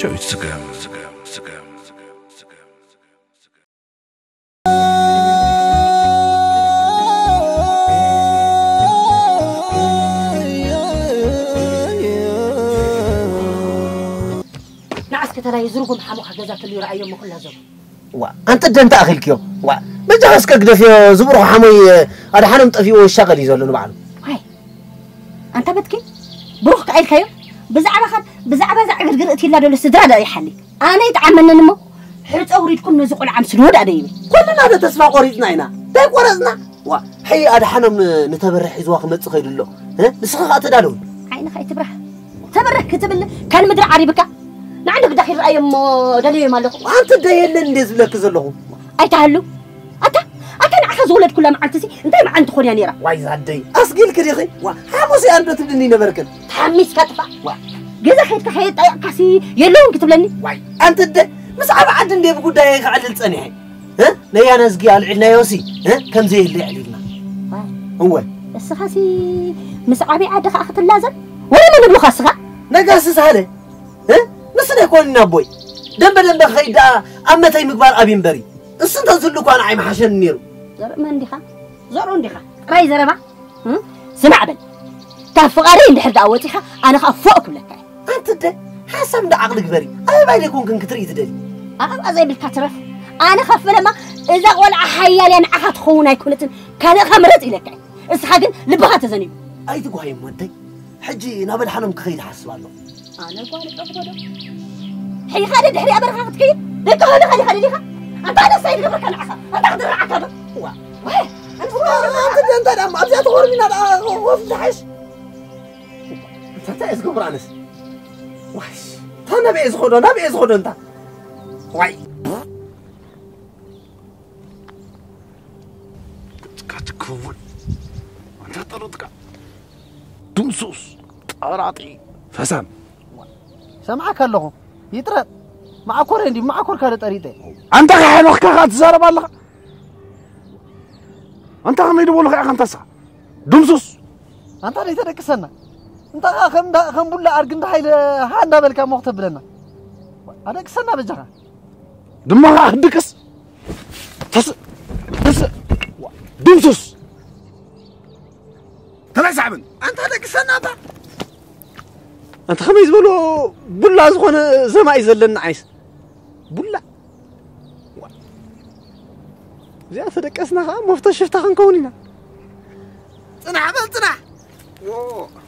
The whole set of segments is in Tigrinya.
ዳዊት ስገም ስገም ስገም ስገም ስገም ንዓስ ከተላይ ዝርጉም ሓሙኻ ገዛ ትልዩ ረኣዮ እሞ ኩላ ዘቡ ዋ ኣንተ ደንታ ኣኺልክዮ ዋ በጃኻ እስከ ግደፍዮ ዝብርኹ ሓሞይ ኣድሓኖም ጠፊኡ ይሻቐል እዩ ዘሎ ንባዕሉ ዋይ ኣንታ በትኪ ብሩኽ ከኣይልካዮ ብዛዕባኻን ብዛዕባ እዛ ዕግርግር እትይላ ደሎ ስድራ ደኣ ይሓሊ ኣነ ይጥዓመንን እሞ ሕፀ ውሪድኩም ነዚ ቆልዓ ምስልዎ ደኣ ደይበ ኩልና ዶ ተስፋ ቆሪፅና ኢና እንታይ ቆረፅና ዋ ሕይ ኣድሓኖም ንተበርሕ ሒዝዋ ክመፅእ ከይዱ ኣሎ ንስኻ ከዓ ተዳለውሉ ዓይንኻ ይትብራህ ተበርህ ክትብል ካብ ምድሪ ዓሪብካ ንዓንዲ ግዳኽ ይረኣዮ እሞ ደልዮም ኣለኹ ኣንቲ ደ የለን እንደ ዝብለኪ ዘለኹ ኣይትሃሉ ኣታ ኣታ ንዓኻ ዝወለድኩላ መዓልቲ ሲ እንታይ መዓልቲ ትኾን እያ ነይራ ዋይ ዛደይ ኣስጊልኪ ዲኺ ዋ ሓሙስ እያ እንዶ ትብልኒ ነበርክን ተሓሚስካ ጥፋእ ዋ ገዛ ከይድካ ከየጣየቕካሲ የለውን ክትብለኒ ዋይ ኣንቲ ደ ምስ ዓብ ዓዲ እንደ ብጉዳይ ከዕልል ጸኒሐ ነያ ነዝጊ ኣልዒልናዮሲ ከም ዘየለ ኣዕሊልና እወ እስኻሲ ምስ ዓብይ ዓዲ ከዓ ክትላዘብ ወረ መን ብሉኻ እስኻ ነጋሲ ሳህለ ንስለ ኮንና ኣቦይ ደንበ ደንበ ክኸይድ ደኣ ኣብ መተይ ምግባር ኣብ ይንበሪ እሱ እንተዝህሉ እኳ ንዓይ መሓሸኒ ነይሩ ዘርኢ መን ዲኻ ዘርኡ እንዲኻ ጥራይ ዘረባ ስማዕ በል ካብ ፍቓደይ እንድሕር ደኣ ወፂኻ ኣነ ከዓ ፎእ ክብለካ እየ ኣንቲ ደ ሓሳብ እንዳ ዓቕሊ ግበሪ ኣበባይ ደይኮንክን ክትርኢ ትደሊ ኣቐባ ዘይብልካ ትረፍ ኣነ ካብ ፈለማ እዛ ቆልዓ ሓያል እያ ንዓኻ ትኸውን ኣይኮነትን ካልእኻ ምረፅ ኢለካ እየ እስኻ ግን ልብኻ ተዘኒቡ ኣይትጓየም ወደይ ሕጂ ናብ ኣድሓኖም ክኸይድ ሓስብ ኣለኹ ኣነ ጓል ጠፍቶ ዶ ሒኻ ዶ ድሕሪኣ በረኻ ክትከይድ ደቂ ሆነ ኸሊኻ ደሊኻ ኣንታ ኣነሳ ይድገብረካ ንዓኻ ኣንታ ክትርዓካ ዶ ዋ እንታይ ደኣ ኣብዚኣ ተኾርሚና ደኣ ኮፍ ዝሓሽ እንታይ እየ ዝገብሮ ኣነስ ዋሽ እታ ናበየ ዝኸዶ ናበየ ዝኸዶ እንታ ዋይ ካትክውን ኣንታ ጠሎትካ ድምሱስ ጠራጢ ፈሳም ሰምዓካ ኣለኹ ይጥረጥ መዓኮረ እንዲ መዓኮርካ ዶ ጠሪጠ ኣንታ ከሓመኽካ ከኣ ትዛረብ ኣለኻ ኣንታ ከመይ ድበሉኻ ኢኻ እንተሳ ድምሱስ ኣንታ ደይተደቅሰና እንታ ከኣ ከም እንዳ- ከም ቡላ ኣድጊ እንዳ ሃይለ ሃ እንዳበልካ እሞ ክተብለና ኣደቅሰና በጃኻ ድማ ከዓ ክድቅስ ተስ ተስ ድምሱስ ተላይ ሳዕብን ኣንታ ደቂ ሰናባ ኣንታ ከመይ ዝበሎ ቡላ ዝኾነ ዘማ እዩ ዘለኒ ዓይስ ቡላ እዚኣ ተደቀስና ከዓ መፍቶ ሽፍታ ክንከውን ኢና ፅናሕ በል ፅናሕ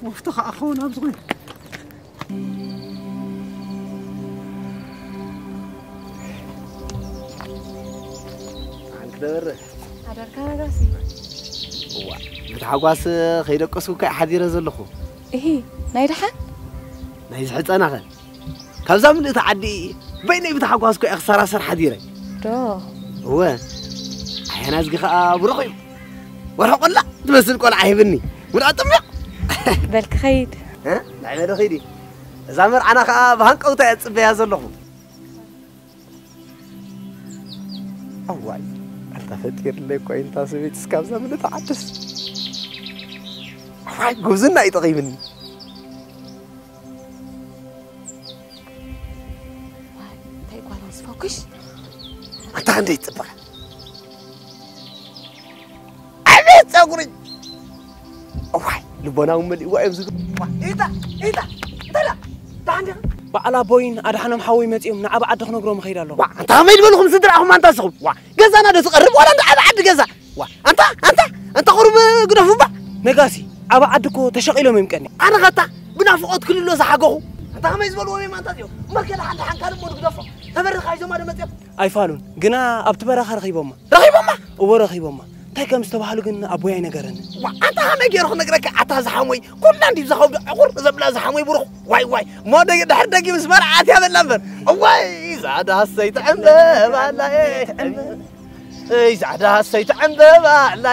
መፍቶ ከዓ ኸውን ኣብ ዝኾነ ኣደርካ ነጋሲ እዋ ብታሕጓስ ከይደቀስኩ እየ ሓዲረ ዘለኹ እሂ ናይ ደሓን ናይ ዝሕፀናኸ ካብዛ ምልእቲ ዓዲ በይነይ ብታሕጓስ ኮ እየ ክሰራሰር ሓዲረ ዶ እወ ኣያና እዝጊ ከዓ ብሩኽ እዩ ወርሒ ቆላ ትመስል ቆልዓ ሂብኒ ውድኣ ጥምቕ በል ክኸይድ ንዕበ ዶ ኸይዲ እዛ መርዓና ከዓ ብሃንቀውታ እየ ዝፅበያ ዘለኹ ኣዋይ ኣንታ ፈጢርለይ እኳ ኢንታ ስቤት እስካብ ዘምልጥ ዓድስ ኣዋይ ጉብዝና እዩ ጠቒምኒ እንታይ ጓል ምስ ፈኩሽ ኣንታ ክንደይ ትፅብቐ ዓቤት ፀጉሪ እዋይ ልቦና እውን መሊእዋ እዮም ዝብል ኢታ ኢታ እንታይ ደኣ ደሓን ዲኻ በዓል ኣቦይን ኣድሓኖም ሓወይ መጺኦም ንዓቢ ዓዲ ክነግሮም እኸይድ ኣለኹ። ዋ ኣንታ ከመይ ዝበልኹም ስድራኹም ኣንታ ንስኹም ዋ ገዛና ዶ ትቐርብ ዋላ እንዳ ዓቢ ዓዲ ገዛ ዋ ኣንታ ኣንታ ኣንታ ቁሩብ ግደፉ እባ ነጋሲ ዓቢ ዓዲ እኮ ተሸቒሎም እዮም ቀኒ ኣነ ኸታ ብናፍቖት ክልሎ ዝሓገኹ ኣንታ ከመይ ዝበልዎም እዮም ኣንታ እዚኦም እምበርከ ደሓን ደሓን ካልእ እሞ ንግደፎ ተበርኻ ሒዞማ ዶ መጺኦም ኣይፋሉን ግና ኣብቲ በረኻ ረኺቦማ ረኺቦማ እወ ረኺቦማ እንታይ ከም ዝተባህሉ ግን ኣቦይ ኣይነገረንን። ኣንታ ከመይ ገይሩ ክነግረካ ኣታ ዝሓሞይ ኩላ እንዲ ዝኸብዱ ዕቑር ዘብላ ዝሓሞይ ብሩኽ ዋይ ዋይ እሞ ደጊ ድሕር ደጊ ምስ መርዓ ኣትያ በላ እምበር እዋይ እዛ ዳሰይ ትዕምበባ ኣላ እዛ ዳሰይ ትዕምበባ ኣላ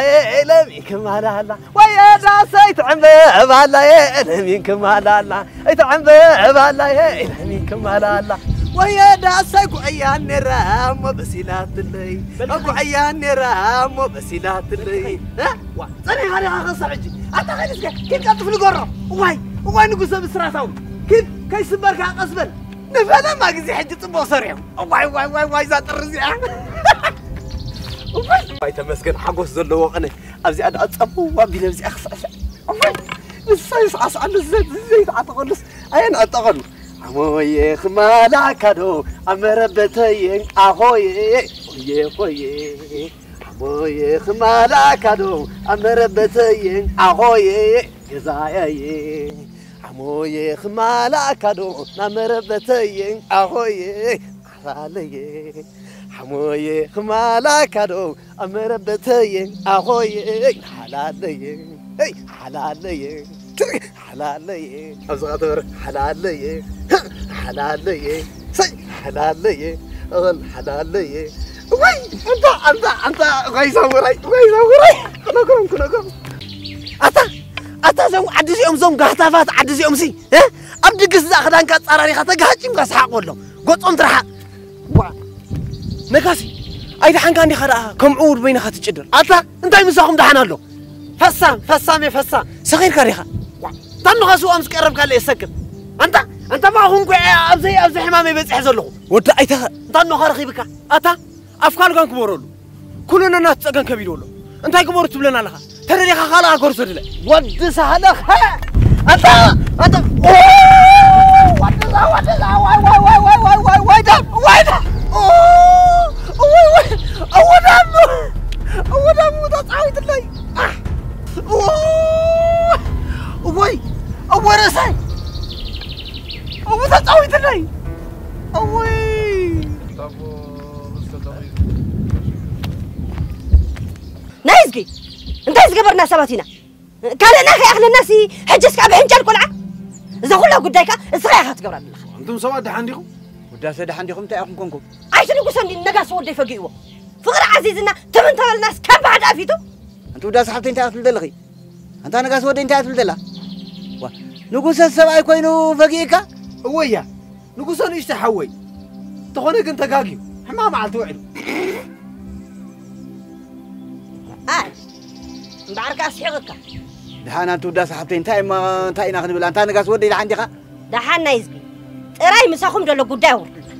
ለሚክማ ላላ ወይ ዳሰይ ትዕምበባ ኣላ ለሚክማ ላላ ኣይትዕምበባ ኣላ ለሚክማ ላላ ወይ ዳሰይ ጉዕያ ነራ እሞ በሲላትለይ ጉዕያ ነራ እሞ በሲላትለይ ዋ ጸኒኻ ዲኻ ክሳብ ሕጂ ኣታ ኸይድ እስከ ኪድ ቀልጥፍ ንገሮ እዋይ እዋይ ንጉሰ ብስራታዊ ኪድ ከይስበርካ ቀስ በል ንፈለማ ግዜ ሕጂ ጽቡቕ ሰሪሖም። ዋይ ዋይ ዋይ ዋይ፣ እዛ ጥሪ እዚኣ። ዋይ ተመስገን፣ ሓጎስ ዘለዎ ቅነ። ኣብዚኣ ደኣ ጸብዋ ኣቢለ ኣብዚኣ ክስዕስዕ። ዋይ፣ ንሳ ይስዓስዓሉ፣ ዘ-፣ ዘይተዓጠቐሉስ ኣየንዕጠቐሉ። ኣሞየ ክማላካዶ ኣብ መረበተየ ኣኾየ፣ ኾየ፣ ኾየ። ኣሞየ ክማላካዶ ኣብ መረበተየ ኣኾየ፣ ገዛየየ። ሓሞየ ክማላካዶ ናብ መረበተየ ኣኾየ፣ ሓላለየ። ሓሞየ ክማላካዶ ኣብ መረበተየ ኣኾየ፣ ሓላለየ። ሄይ፣ ሓላለየ። ሓላለየ። ኣብዚ ኸተበር ሓላለየ። ሓላለየ። ሰይ፣ ሓላለየ። እኽል ሓላለየ። ወይ፣ ኣንታ፣ ኣንታ፣ ኣንታ፣ ወይ ሳሙራይ፣ ወይ ሳሙራይ። ክነግሮም፣ ክነግሮም። ኣታ፣ ኣታ፣ እዞም ዓዲ እዚኦም፣ እዞም ጋህታፋት ዓዲ እዚኦም ሲ፣ እ? ኣብ ድግስ እዛ ክዳንካ ኣጻራሪኻ ተጋሃጭምካ ሰሓቕ በሎም። ገጾም ትርሓቕ። ዋ፣ ነጋሲ፣ ኣይደሓንካ እንዲኻ ደኣ ከም ዕዉር በይንኻ ትጭድር። ኣታ፣ እንታይ ምሳኹም ደሓን ኣሎ? ፈሳም፣ ፈሳም እየ፣ ፈሳም። ሰኺርካ ዲኻ? ዋ፣ እንታ እንዶ ኸስዋም ዝቀረብካ ኣለ የሰክር። ኣንታ፣ ኣንታ ማኹም ኮ እየ ኣብዚ፣ ኣብዚ ሕማመይ በጺሐ ዘለኹ። ወዲ ኣይተኸ- እንታ እንዶ ኸረኺብካ? ኣታ፣ ኣፍካ ልጓም ክበረሉ። ኩሉ ነናቱ ጸገም ከቢዱ ኣሎ። እንታይ ግበሩ ትብለና ኣለኻ? ተደሊኻ ካልእ ኣገሩ ሰድለ። ወዲ ሳህለ ኸ? ኣንታ፣ ኣንታ፣ ኦ፣ ወዲ ዛ-፣ ወዲ ዛ-፣ ዋይ፣ ዋይ፣ ዋይ፣ ደም፣ ዋይ፣ ደም። ኦ፣ እወ፣ እወ፣ እወ፣ ደም፣ እወ፣ ደም፣ ተጻዊትለይ። ኣሕ፣ ኦ፣ እወይ፣ እወ፣ ርእሰይ። እወ፣ ተጻዊትለይ። እወይ። ናይ እዝጊ፣ እንታይ ዝገበርና ሰባት ኢና? ካልእና ከይኣኽለናሲ፣ ሕጅስ ከኣ ብሕንጫል ቆልዓ? እዛ ኩላ ጉዳይ ከኣ እስኻ ኢኻ ትገብራ ዘለኻ። ኣንቱም ሰባት ደሓን ዲኹም? ውዳሰ ደሓን ዲኹም? እንታይ ኢኹም ኮንኩም? ኣይትንጉሰኒ፣ ነጋሲ ወደይ ፈጊእዎ። ፍቕሪ ዓዚዝና፣ ትም እንተበልናስ ካብ ባዕዲ ኣፊቱ? ኣንቲ ውዳሰ ሓብተይ እንታይ ኢኹም ትብሊ ዘለኺ? ኣንታ ነጋሲ ወደይ እንታይ ኢኻ ትብል ዘላ? ዋ፣ ንጉሰ ሰብኣይ ኮይኑ ፈጊእካ? እወያ፣ ንጉሰ ንእሽተይ ሓወይ። እንተኾነ ግን ተጋግዩ። ሕማቕ መዓልቲ ውዒሉ። ኣይ፣ እምበኣር ከኣ ስሒቕካ። ደሓን ኣንቲ ውዳሰ ሓብተይ፣ እንታይ እማ፣ እንታይ ኢና ክንብል? ኣንታ ነጋሲ ወደይ ደሓን ዲኻ? ደሓን ናይ ህዝቢ። ጥራይ ምሳኹም ዘሎ ጉዳይ ኣውርዱልና።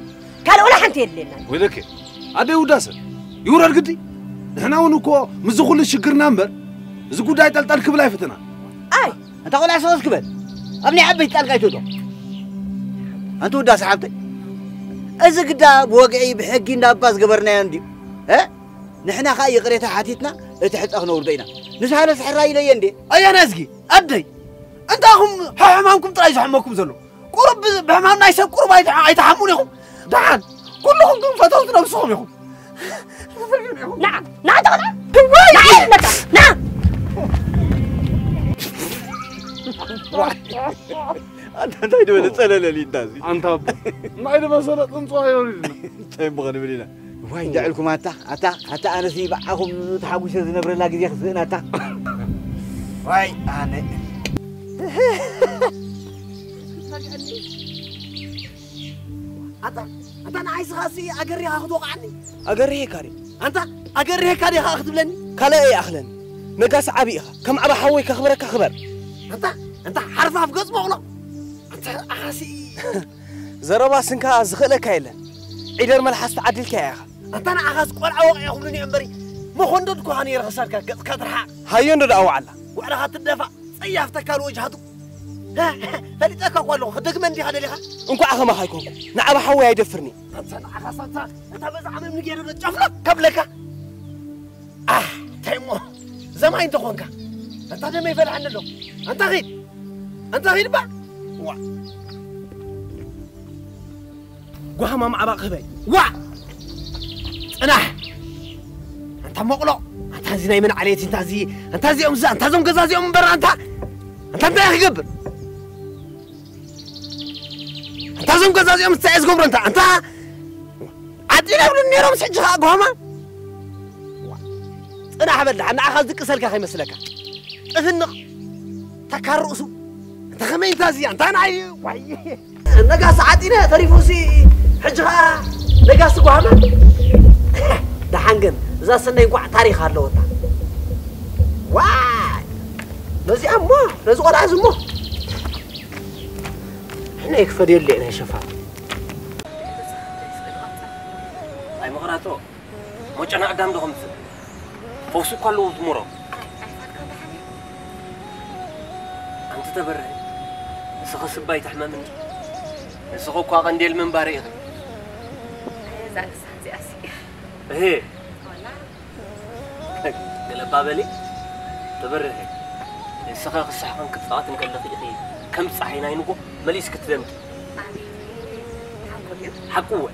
ካልእ ወላ ሓንቲ የድልየና። ወይለከ፣ ኣደይ ውዳሰ፣ ይውረድ ግዲ። ንሕና እውን እኮ ምስዚ ኩሉ ሽግርና እምበር፣ እዚ ጉዳይ ጠልጠል ክብል ኣይፍትና። ኣይ፣ ኣንታ ቆልዓ ሰበስ ክበል። ኣብ ናይ ዓበይቲ ጣልቃ ኣይትእቶ። ኣንቲ ውዳሰ ሓብተይ፣ እዚ ግዳ ብወግዒ ብሕጊ እንዳባ ዝገበርናዮ እንድዩ። እ? ንሕና ኸኣ ይቕሬታ ሓቲትና፣ እቲ ሕጸ ክነውርዶ ኢና። ንስሓለስ ሕራይ ኢለየ እንዴ? ኣያና እዝጊ፣ ኣደይ፣ እንታይ ኢኹም ሕማምኩም ጥራይ ዘሕመኩም ዘሎ? ቁሩብ ብ-፣ ብሕማም ናይ ሰብ ቁሩብ ኣይትሓ-፣ ኣይትሓሙን ኢኹም። ደሓን፣ ኩልኹም ግን ፈተውቲ ነብስኹም ኢኹም። ንዓ፣ ንዓ፣ ተቐላ። ወይ! ንዓ፣ ኢልነካ፣ ንዓ። ኣንታ እንታይ ዝበለ ጸለለሊ እንዳ እዚ? ኣንታ ኣቦ፣ ናይ ዝመሰለ ጥንጽዋ የውሪድና። እንታይ እሞ ክንብል ኢና? ዋይ፣ እንዳ ዕልኩም ኣታ፣ ኣታ፣ ኣታ፣ ኣነሲ ብዓኹም ተሓጒሰ ዝነብረላ ግዜ ክስእን ኣታ። ዋይ፣ ኣነ። ኣታ፣ ኣታ፣ ንዓይ ስኻሲ ኣገሪኻ ክትወቕዓኒ? ኣገሪሄካ ድየ? ኣንታ፣ ኣገሪሄካ ዲኻ ክትብለኒ? ካልእ ኣይኣኽለኒ። ነጋሲ ዓቢ ኢኻ። ከም ዓቢ ሓወይ ከኽብረካ ክበር። ኣንታ፣ ኣንታ፣ ሓርፋፍ ገጽ መቑሎ። ኣንታ፣ ኣኻሲ። ዘረባ ስንካ ዝኽእለካ የለን። ዒደር መልሓስ ተዓዲልካያ ኢኻ። ኣንታ ንዓኻስ ቆልዓ ወቕዒ ክብሉኒ እዮም እምበሪ፣ መኾንዶ ድኳኻ ነይረ ክሳድካ ገጽካ ትርሓቕ። ሃዮ እንዶ ደኣ ወዓላ። ውዕለኻ ትደፋእ፣ ጸያፍ ተካል ወጅሃቱ። ፈሊጠካ እኮ ኣለኹ፣ ክደግመ እንዲኻ ደሊኻ? እንኳዕ ከማኻ ኣይኮንኩ። ንዓባ ሓወይ ኣይደፍርኒ። ኣንታ ንዓኻስ ኣንታ፣ እታ በዛ ዓመም ንጌረ ዶ ጨፍለቕ ከብለካ? ኣህ፣ እንታይ እሞ፣ ዘማይ እንተኾንካ። ኣንታ ደመይ ፈልሐኒ ኣሎ። ኣንታ ኺድ። ኣንታ ኺድ ባ። ዋ። ጓሃማ ማዕባቕ ህበይ። ዋ! ጽናሕ! ኣንታ መቕሎ! ኣንታ እዚ ናይ መን ዓሌት፣ ኣንታ እዚ፣ ኣንታ እዚኦም፣ ኣንታ እዞም ገዛ እዚኦም እምበር፣ ኣንታ፣ ኣንታ እንታይ ክገብር? ኣንታ እዞም ገዛ እዚኦም እንታይ እየ ዝገብሮ? ኣንታ፣ ኣንታ ዓጢና ይብሉኒ ነይሮም፣ ሕጂ ኸዓ ጓሃማ? ዋ! ጽናሕ በል፣ ንዓኻ ዝድቅሰልካ ከይመስለካ። ጥፍንቕ! ተካር ርእሱ! ኣንታ ኸመይ ኣንታ እዚ፣ ኣንታ ንዓይ፣ ዋይ! ነጋሲ ዓጢነ ተሪፉሲ፣ ሕጂ ኸዓ ነጋሲ ጓሃመ። ደሓን ግን፣ እዛ ሰናይ እንኳዕ ታሪኽ ኣለወታ። ዋይ! ነዚኣ እሞ፣ ነዚ ቆልዓ እዚ እሞ። ሕነ ክፈድየሉ እየ ናይ ሸፋቱ። ሞጨና ኣዳም ዶ ከምጽእ? ፈውሲ እኳ ኣለዎ ዝሙሮ። ኣንቲ ተበርህ፣ ንስኺ ስባይ ትሕመምኒ። ንስኺ እኳ ቀንዴል ምንባር ኢኺ። እዛ ንሳ እዚኣሲ። እሄ። ዋላ። ገለባ በሊ። ተበርህ። ንስኺ ክስሕቕን ክጻወትን ከለኺ ኢኺ ከም ጸሓይ ናይ ንጎ መሊስኪ ትደምቂ። ኣቤት። ሓቁ ድዩ? ሓቁ እወ።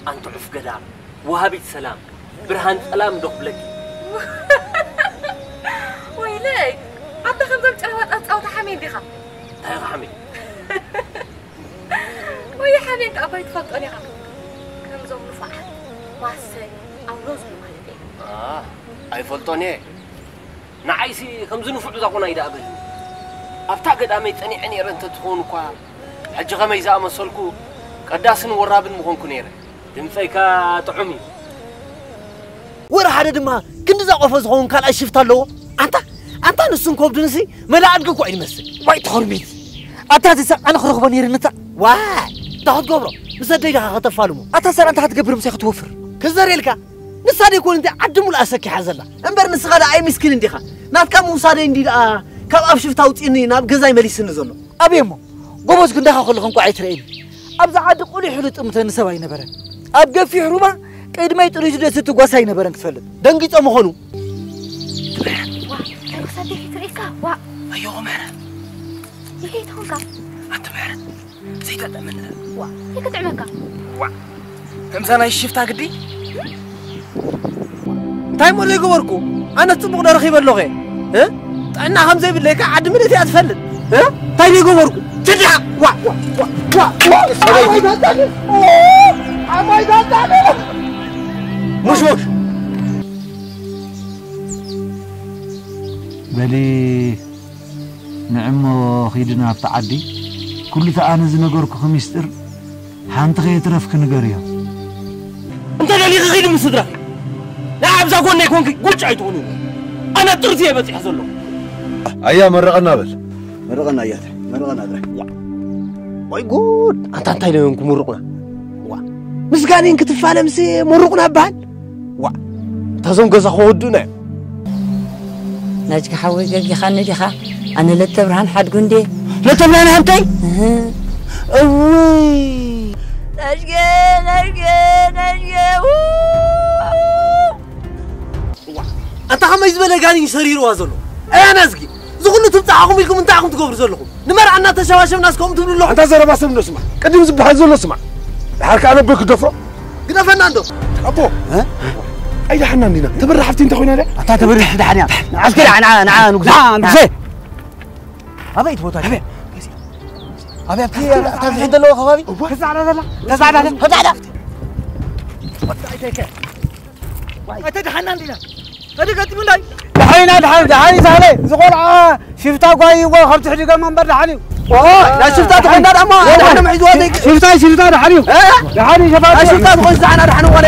ኣንቲ ዑፍ ገዳም። ወሃቢት ሰላም፣ ብርሃን ጸላም ዶ ክብለኪ? ወይለይ፣ ኣንተ ከምዞም ጨረባጣት ጻወታ ሓሜን ዲኻ? እንታይ ኢኻ ሓሜን? ወይ ሓሜን ከኣ እባ ኣይትፈልጦን ኢኻ። ከምዞም ንፉዓት ዋሰ ኣውሎ ዝብሉ ማለት እየ። ኣ፣ ኣይፈልጦን እየ። ንዓይሲ ከምዚ ንፉዕ ዛቑናይ ደኣ በልኒ። ኣብታ ገዳመይ ጸኒዐ ነይረ እንተትኸውን እኳ፣ ሕጂ ኸመይ ዝኣመሰልኩ ቀዳስን ወራብን ምኾንኩ ነይረ። ድምጸይካ ጥዑም እዩ። ወረ ሓደ ድማ ክንዲ ዝኣቆፈ ዝኸውን ካልኣይ ሽፍታ ኣለዎ። ኣንታ፣ ኣንታ ንሱን ከብዱንሲ መላ ኣድጊ እኮ እዩ ዝመስል። ዋይ ተኸርቢት። ኣታ እዚ ሰብ ኣነ ክረኽቦ ነይርኒ እታ። ዋይ፣ እንታይ ክትገብሮ? ምስ ኣደይ ዲኻ ከተፋልሞ? ኣታ ሰብ እንታይ ክትገብር ምሳይ ክትወፍር? ክዘርየልካ? ንሳ ደይኮን እንተ ዓዲ ሙሉኣ ሰኪሓ ዘላ። እምበር ንስኻ ደኣ ኣይ ምስኪን እንዲኻ። ናትካ ምውሳደይ እንዲ ደኣ ካብ ኣብ ሽፍታ ኣውጺኡኒ ናብ ገዛይ መሊስኒ ዘሎ። ኣበይ እሞ? ጎበዝ ክንዳኻ ከለኹ እንኳዕ ኣይትርእየኒ። ኣብዚ ዓዲ ቁሊሕ ኢሉ ጥምተኒ ሰብ ኣይነበረን። ኣብ ገፊሕ ሩባ ቅድመይ ጥሪዙ ደስቲ ጓሳ ኣይነበረን ክትፈልጥ። ደንጊጾ ምኾኑ። ዋ፣ ተረኽሳ ደፊ ትርእካ። ዋ። ኣዮ ምሕረት። ይሄ ተኾንካ። ኣንቲ ምሕረት። ዘይተጥዕመኒ። ዋ፣ ይክጥዕመካ። ዋ። ከምዛ ናይ ሽፍታ ግዲ? እንታይ እሞ ዘይገበርኩ? ኣነ ጽቡቕ ዶ ረኺበ ኣለኹ? እ? ጥዕና ከም ዘይብለይ ከ ዓዲ ምልእቲ እያ ትፈልጥ። እ? እንታይ ዘይገበርኩ? ትድሓቕ። ዋ፣ ዋ፣ ዋ፣ ዋ፣ ዋ። ሰበይቲ። ኣሞይ ታጣኒ። ኦ፣ ኣሞይ ታጣኒ። ሙሽሙሽ። በሊ ንዕሞ ኺዲ ናብቲ ዓዲ፣ ኩሉ እቲ ኣነ ዝነገርኩኺ ሚስጥር ሓንቲ ከየትረፍኪ ንገርዮ። እንተ ደሊኺ ኺዲ ምስ ስድራኺ። ንዓ ኣብዛ ጎነይ ኮንኪ ጉጭ ኣይትኹኒ። ኣነ ጥርቲ እየ በጺሐ ዘለኹ። ኣያ መረቐና በል። መርቐና ኣያተ፣ መርቐና ጥራይ። ዋ። ወይ ጉድ! ኣንታ እንታይ ኢሎም ክምርቑና? ዋ። ምስ ጋኔን ክትፋለምሲ መርቑና በሃል? ዋ። እታ ዞም ገዛ ክወዱና እዮም። ናጅጊ ሓወይ ገጊኻኒ ዲኻ? ኣነ ለተብርሃን ሓድጉ እንዴ? ለተብርሃን ሓንተይ? እህ። እውይ። ናጅጌ፣ ናጅጌ፣ ናጅጌ፣ ው። ዋ፣ ኣታ ኸመይ ዝበለ ጋኔን ሰሪርዋ ዘሎ? ኣያ ናዝጊ፣ እዚ ኹሉ ትብጻሓኹም ኢልኩም እንታይ ኢኹም ትገብሩ ዘለኹም? ንመርዓ እናተሸባሸብናስ ከምኡ ትብሉ ኣለኹም? ኣንታ ዘረባ ሰብ እንዶ ስማዕ። ቅድም ዝበሃል ዘሎ ስማዕ። ድሓር ከኣ ነቦይ ክደፍሮ? ግደፈና እንዶ። ኣቦ፣ እ? ኣይደሓናን ዲና። ተበራ ሓፍቲ እንታይ ኮይና ድያ? ኣታ ተበራ ሓፍቲ ደሓን እያ። ንዓ እስከ ንዓ፣ ንዓ፣ ንዓ ንጉሰ። ንዓ ንጉሰ። ኣበይ እቲ ቦታ? ኣበይ? ኣበይ ኣብቲ፣ ኣብቲ ኣብቲ ዘለዎ ከባቢ? እዋ። ተጻዕዳ ዘላ? ተጻዕዳ ዘላ? ተጻዕዳ። ኣይተደሓናን ዲና? ተደገጢሙና እዩ። ደሓኒና፣ ደሓኒ፣ ደሓኒ ሳህለ፣ እዚ ቆልዓ ሽፍታ ጓይ እዎ፣ ካብ ትሕቲ ገማ እምበር ደሓኒ እዩ። ኦ፣ ናይ ሽፍታ ተኾይና ደሞ፣ ደሓኒ ምሒዝዋ ዘይክ- ሽፍታ፣ ሽፍታ ደሓኒ እዩ። እ? ደሓኒ ሸፋቱ። ናይ ሽፍታ ተኾይኑ ዝዓና ደሓኒ ዋላ